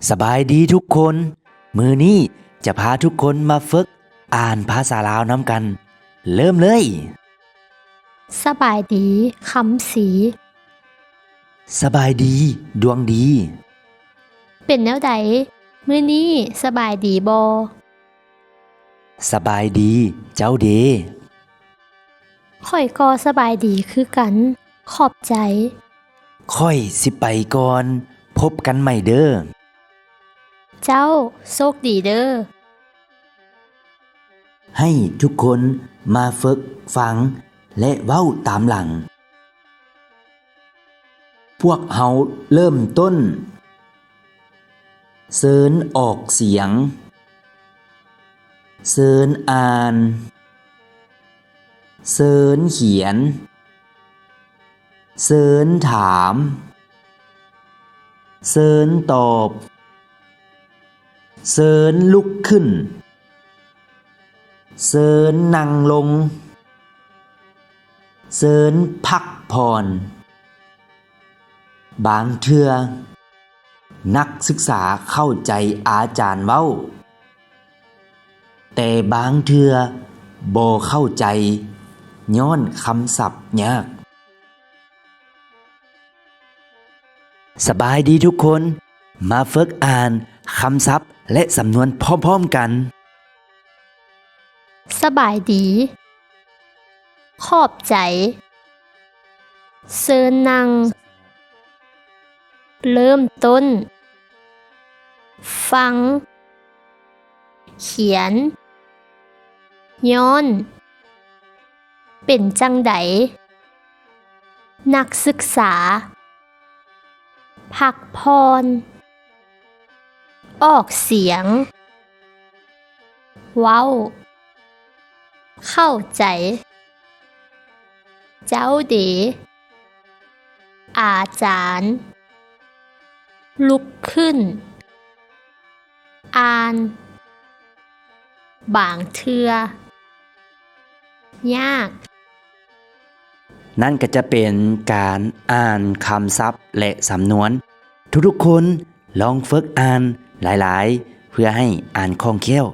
ສະບາຍດີທຸກຄົນ, ມື້ນີ້ຈະພາທຸກຄົນມາຝຶກອ່ານພາສາລາວນຳກັນ. ເລີ່ມເລີຍ. ສະບາຍດີ ຄຳສີ. ສະບາຍດີ ດວງດີ. ເປັນແນວໃດ? ມື້ນີ້ສະບາຍດີບໍ່? ສະບາຍດີ ເຈົ້າເດ? ຂ້ອຍກໍສະບາຍດີຄືກັນ. ຂອບໃຈ. ຂ້ອຍຊິໄປກ່ອນ. ພົບກັນໃໝ່ເດີ້. ເຈົ້າ ໂຊກດີເດີ້. ໃຫ້ທຸກຄົນມາຝຶກຟັງ ແລະ ເວົ້າຕາມຫຼັງ. ພວກເຮົາເລີ່ມຕົ້ນ. ເຊີນອອກສຽງ. ເຊີນອ່ານ. ເຊີນຂຽນ. ເຊີນຖາມ. ເຊີນຕອບ. ເຊີນລຸກຂຶ້ນ. ເຊີນນັ່ງລົງ. ເຊີນພັກຜ່ອນ. ບາງເທື່ອ ນັກສຶກສາເຂົ້າໃຈອາຈານເວົ້າ, ແຕ່ບາງເທື່ອບໍ່ເຂົ້າໃຈ ຍ້ອນຄຳສັບຍາກ. ສະບາຍດີທຸກຄົນ, ມາຝຶກອ່ານຄຳສັບ ແລະ ສຳນວນພ້ອມໆກັນ. ສະບາຍດີ. ຂອບໃຈ. ເຊີນນັ່ງ. ເລີ່ມຕົ້ນ. ຟັງ. ຂຽນ. ຍ້ອນ. ເປັນຈັ່ງໃດ? ນັກສຶກສາ. ພັກຜ່ອນ. ອອກສຽງ. ເວົ້າ. ເຂົ້າໃຈ. ເຈົ້າເດ. ອາຈານ. ລຸກຂຶ້ນ. ອ່ານ. ບາງເທື່ອ. ຍາກ. ນັ້ນກໍຈະເປັນການອ່ານຄຳສັບ ແລະ ສຳນວນ. ທຸກໆຄົນລອງຝຶກອ່ານຫຼາຍໆ ເພື່ອໃຫ້ອ່ານຄ່ອງແຄ້ວ.